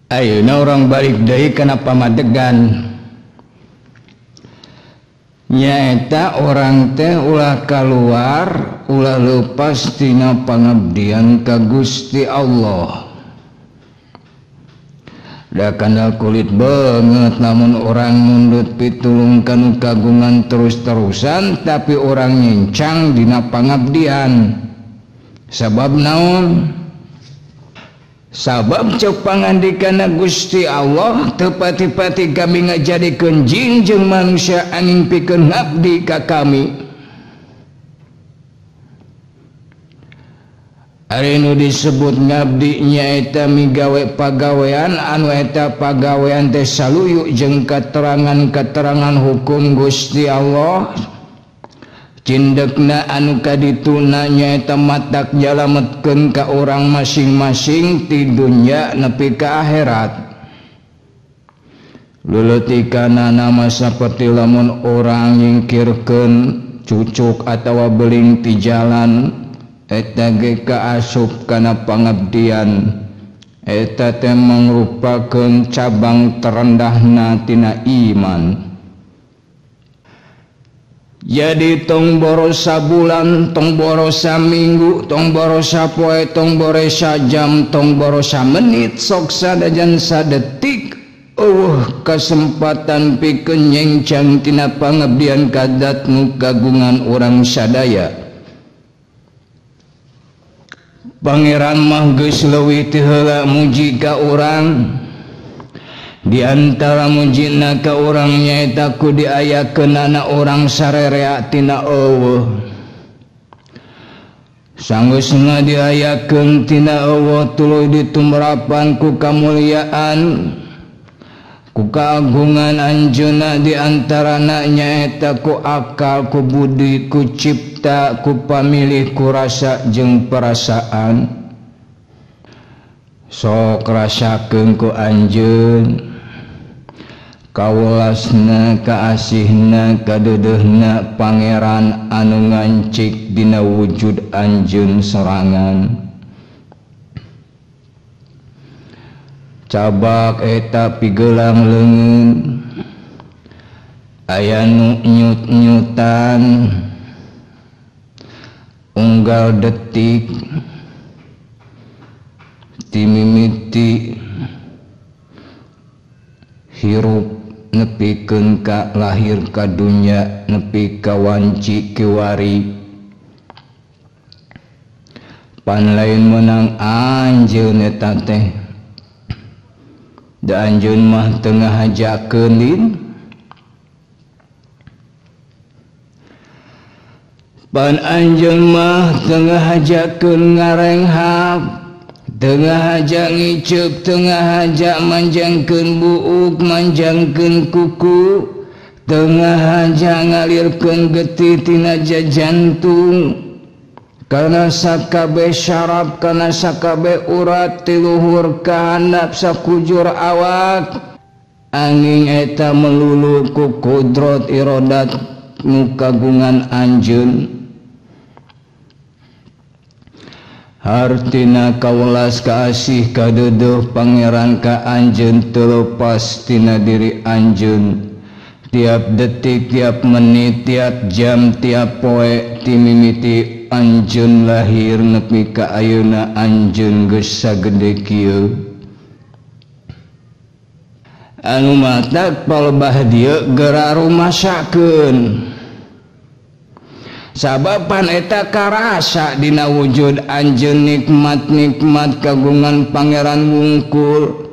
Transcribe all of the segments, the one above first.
Ayeuna urang balik deui kana pamadegan. Nyaeta orang teh ulah kaluar, ulah lepas tina pangabdian ka Gusti Allah. Da kandal kulit banget namun orang mundut pitulung kanu kagungan terus-terusan tapi orang nyincang dina pangabdian. Sabab naon? Sabab cek pangandikana Gusti Allah teu pati-pati kami ngajadikeun jin jeung manusia angin pikeun ngabdi ka kami. Ari nu disebut ngabdi nyaeta migawe pagawean anu eta pagawean teh saluyu jeung keterangan-keterangan hukum Gusti Allah. Cindekna anu kadituna nyaeta matak nyalametkeun ka urang masing-masing ti dunya nepi ka akhirat. Leuleutikanana nama saperti lamun urang nyingkirkeun cucuk atawa beling ti jalan eta ge kaasup kana pangabdian. Eta teh mangrupakeun cabang terendahna tina iman. Jadi tong boros sabulan, tong boros saminggu, tong boros sapoe, tong boros sajam, tong boros samenit, sok sadajan sadetik eueuh kesempatan pikeun nyencang tina pangabdian ka dat nu kagungan urang sadaya. Pangeran mah geus leuwih ti heula muji ka urang. Di antara mujina ka urang nyaeta ku diayakeunana urang sarerea tina eueuh. Sanggeusna diayakeun tina eueuh tuluy ditumrapan ku kamuliaan ku kagungan anjeunna di antarana nyaeta ku akal, ku budi, ku cipta, ku pamilih, ku rasa jeung perasaan. Sok rasakeun ku anjeun kawelasna, kaasihna, kadeudeuhna pangeran anu ngancik dina wujud anjeun sorangan. Cabak eta pigelang leungeun aya nu nyut-nyutan unggal detik timimiti hirup nepikeun ka lahir ka dunya nepi ka wanci kiwari. Pan lain menang anjeun eta teh. Da anjeun mah teu ngahajakeun lin. Pan anjeun mah teu ngahajakeun ngarenghap, teu ngahaja ngiceup, teu ngahaja manjangkeun buuk, manjangkeun kuku, teu ngahaja ngalirkeun getih tina jantung. Kana sakabeh syaraf, kana sakabeh urat ti luhur ka handap sakujur awak. Angin eta melulu ku kudrat irodat nu kagungan anjeun. Hartina kawelas kaasih kadeudeuh pangeran ka anjeun teu lepas tina diri anjeun. Tiap detik, tiap menit, tiap jam, tiap poe timimiti anjeun lahir nepi ka ayeuna anjeun geus sagede kieu. Anu matak palebah dieu geura rumasakeun. Sababan eta karasa dina wujud anjeun nikmat-nikmat kagungan pangeran wungkul.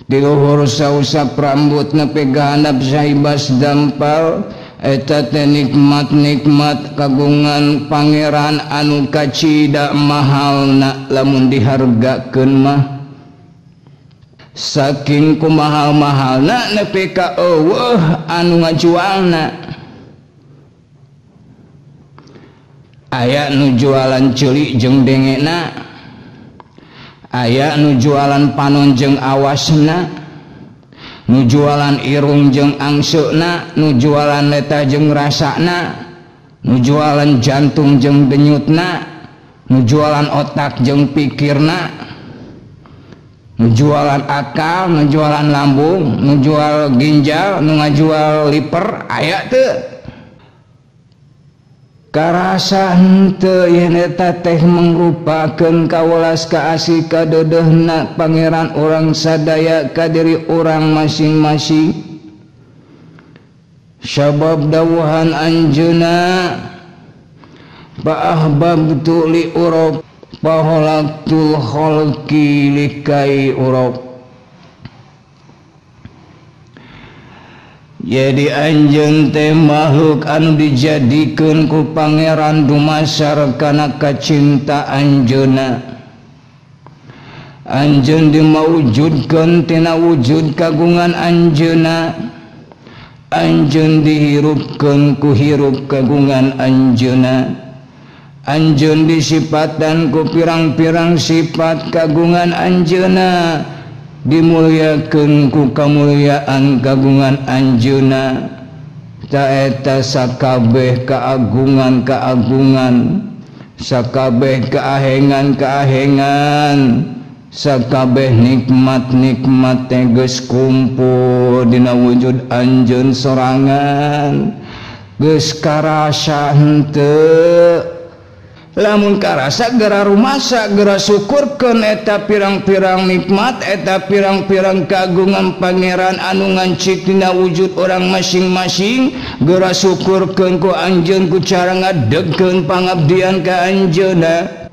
Di luhur sausap rambut nepi ka handap sahibas dampal eta teh nikmat-nikmat kagungan pangeran anu kacida mahalna lamun dihargakeun mah. Saking kumahal-mahalna nepi ka eueuh anu ngajualna. Aya nu jualan ceuli jeung dengena, aya nu jualan panon jeung awasna, nu jualan irung jeung angseuna, nu jualan letah jeung rasana, nu jualan jantung jeung denyutna, nu jualan otak jeung pikirna. Nu jualan akal, nu jualan lambung, nu jual ginjal, nu ngajual liver aya teu? Karasa henteu yen eta teh mangrupakeun kawelas kaasih kadeudeuhna pangeran urang sadaya ka diri urang masing-masing. Sabab dawuhan anjeunna fa ahbabtu li urab fa khalaqtul khalqi likai urab. Jadi anjeun teh makhluk anu dijadikeun ku pangeran dumasar kana kacinta anjeunna. Anjeun dimaujudkeun tina wujud kagungan anjeunna. Anjeun dihirupkeun ku hirup kagungan anjeunna. Anjeun disipatan ku pirang-pirang sifat kagungan anjeunna. Dimuliakeun ku kamuliaan kagungan anjeunna. Ta eta sakabeh kaaagungan-kaagungan, sakabeh kaahengan-kaahengan, sakabeh nikmat-nikmat teh geus kumpul dina wujud anjeun sorangan. Geus karasa henteu? Lamun karasa gera rumasa, gera syukurkeun eta pirang-pirang nikmat, eta pirang-pirang kagungan pangeran anu ngancik dina wujud orang masing-masing. Gera syukurkeun ku anjeun ku cara ngadegkeun pangabdian ka anjeunna.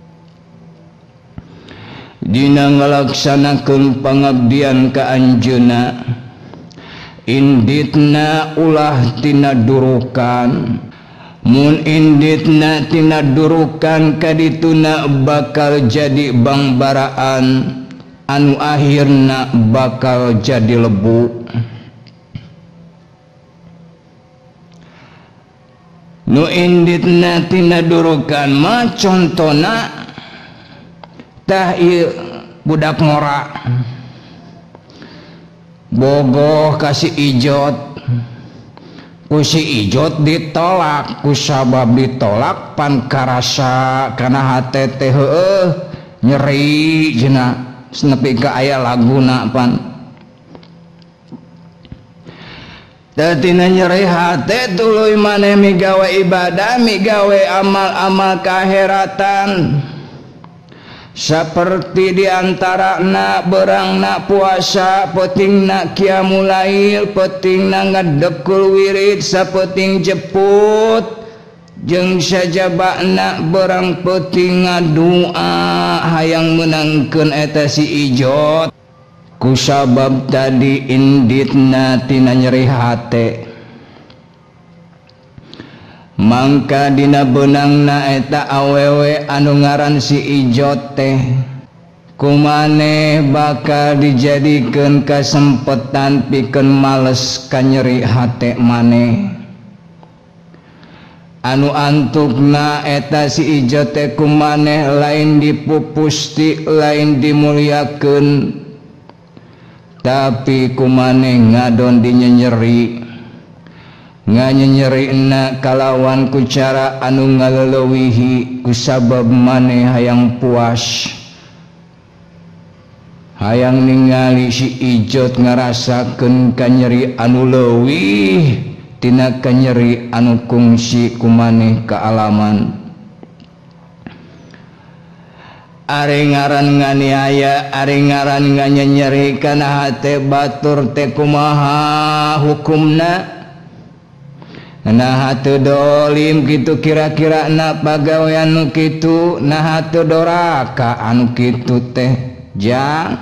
Dina ngalaksanakeun pangabdian ka anjeunna, inditna ulah tina durukan. Mun inditna tina durukan kadituna bakal jadi bangbaraan anu akhirna bakal jadi lebu. Nu inditna tina durukan mah contona tah ieu budak ngora bogoh kasih ijot, ku si ijot ditolak, ku sabab ditolak pan karasa kana hate teh heueuh nyeri cenah nepi ka aya laguna pan. Tina nyeri hate tuluy maneh migawe ibadah, migawe amal-amal kaheratan. Seperti diantarana berangna puasa, peutingna qiyamul lail, peutingna ngadekul wirid, sapeuting jeput jeung sajabana berang peuting ngadua hayang meunangkeun eta si ijot. Kusabab tadi inditna tina nyeri hate, mangka dina beunangna eta awewe anu ngaran si ijot teh kumaneh bakal dijadikeun kasempetan pikeun males ka nyeri hate maneh. Anu antukna eta si ijot teh kumaneh lain dipupusti, lain dimuliakeun, tapi kumaneh ngadon dinyenyeri. Nganyenyerina kalawan ku cara anu ngaleuwihi kusabab maneh hayang puas, hayang ningali si ijot ngarasakeun kanyeri anu leuwih tina kanyeri anu kungsi kumaneh kaalaman. Ari ngaran nganiaya, ari ngaran nganyenyeri kana hate batur teh kumaha hukumna? Nah hate dolim kitu kira-kira na pagawean nu kitu, nah hate doraka anu kitu teh jang.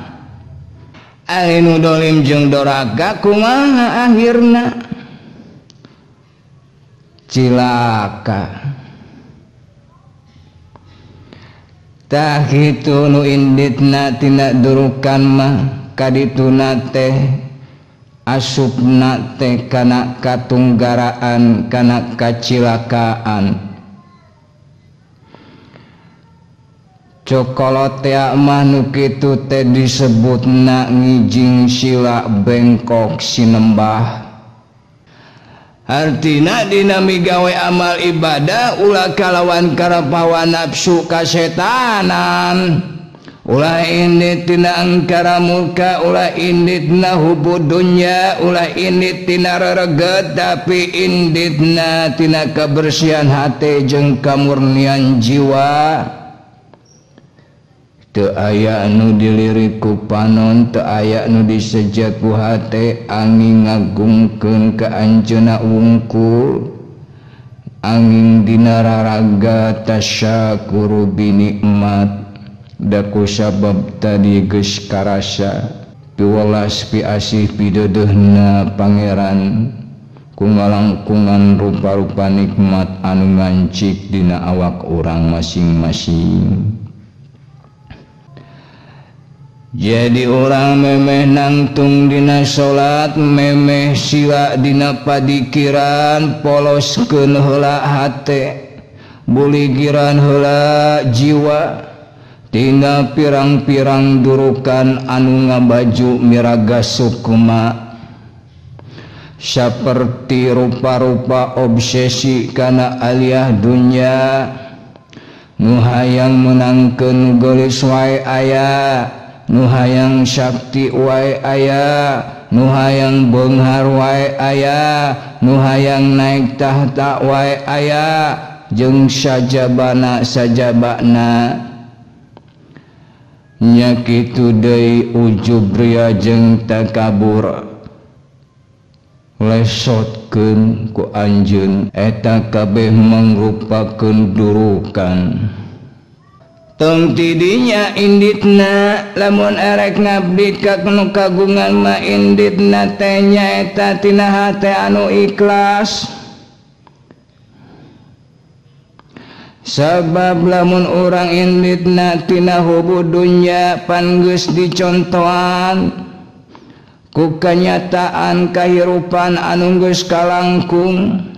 Ari nu dolim jeung doraka kumaha akhirna? Cilaka. Tah kitu nu inditna tina durukan mah kadituna teh asupna teh kana katunggaraan, kana kacilakaan. Cokolotea mah nu kitu teh disebutna ngijing sila bengkok sinembah. Artina dina migawe amal ibadah ulah kalawan karapawa nafsu kasetanan, Ulah indit tina angkara murka, ulah indit na hubud dunya, ulah indit tina rereget, tapi inditna tina kebersihan hati jeung kamurnian jiwa. Teu aya nu dilirik ku panon, teu aya nu diseja ku hate, angin ngagungkeun ka anjeunna wungkul. Angin dina raraga tasyakuru binikmat. Daku sabab tadi geus karasa piwelas piasih pideudeuna pangeran ku ngalangkungan rupa-rupa nikmat anu ngancik dina awak urang masing-masing. Jadi urang memeh nangtung dina salat, memeh sila dina padikiran, poloskeun heula hate, buligiran heula jiwa tina pirang-pirang durukan anu ngabaju miraga sukma, saperti rupa-rupa obsesi kana aliyah dunya, nu hayang menangkeun geulis wae aya, nu hayang sakti wae aya, nu hayang beunghar wae aya, nu hayang naik tahta wae aya, jeung sajabana sajabana. Nya kitu deui ujub ria jeung takabur lesotkeun ku anjeun, eta kabeh mangrupakeun durukan. Tong tidinya inditna lamun erek ngabdi ka nu kagungan mah inditna teh nyaeta tina hate anu ikhlas. Sabab lamun urang inditna tina hubu dunya pan geus dicontohan ku kanyataan kahirupan anu geus kalangkung.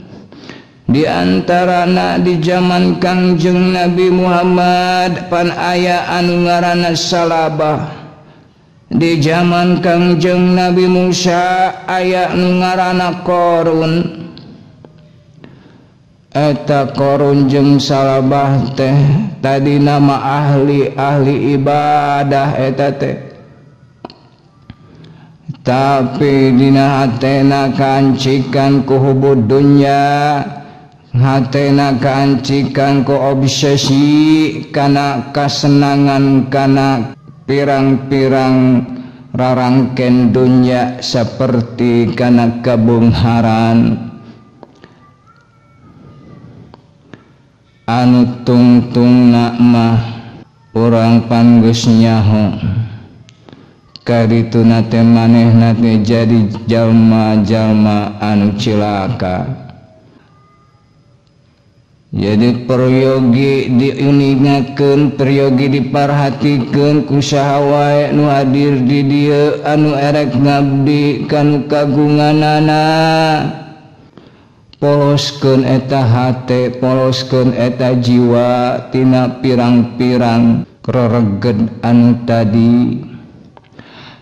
Di antarana di zaman Kangjeng Nabi Muhammad pan aya anu ngaranna Salabah. Di zaman Kangjeng Nabi Musa aya anu ngaranna Qarun. Eta Qarun jeung Salabah teh tadi nama ahli-ahli ibadah eta teh, tapi dina hatena kancikan ku hubud dunya, hatena kancikan ku obsesi kana kasenangan kana pirang-pirang rarangken dunya seperti kana kabungharan anu tungtungna mah urang pan geus nyaho. Karituna teh manehna teh jadi jalma-jalma anu cilaka. Jadi peryogi diuningakeun, peryogi diparhatikeun ku saha wae nu hadir di dieu anu erek ngabdi kanu kagunganana. Poloskeun eta hate, poloskeun eta jiwa tina pirang-pirang rereged anu tadi.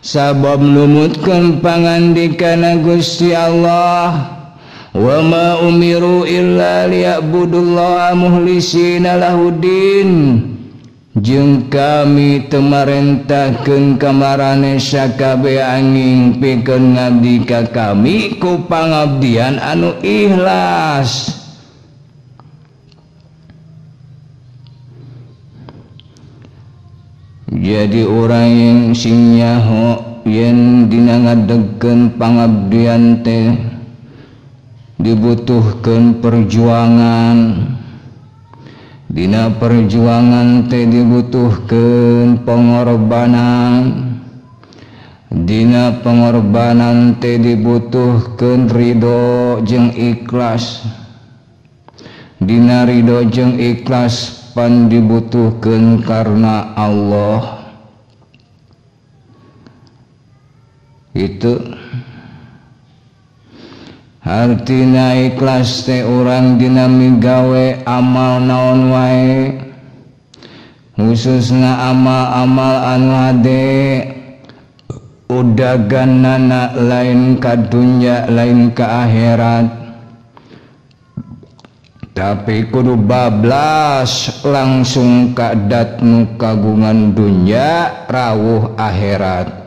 Sabab numutkeun pangandikana Gusti Allah, wa ma umiru illa liya'budullaha mukhlisina lahuddin. Jeung kami teu marentahkeun ka maraneh sakabeh angin pikeun ngabdi ka kami ku pangabdian anu ikhlas. Jadi urang yang sing nyaho yen dina ngadegkeun pangabdian teh dibutuhkeun perjuangan. Dina perjuangan teh dibutuhkeun pengorbanan. Dina pengorbanan teh dibutuhkeun ridho jeung ikhlas. Dina ridho jeung ikhlas pan dibutuhkeun karena Allah. Itu hartina ikhlas teh urang dina migawe amal naon wae, khususna amal-amal anu hade udaganana lain ka dunya lain ka akhirat. Tapi kudu bablas langsung ka dat nu kagungan dunya rawuh akhirat.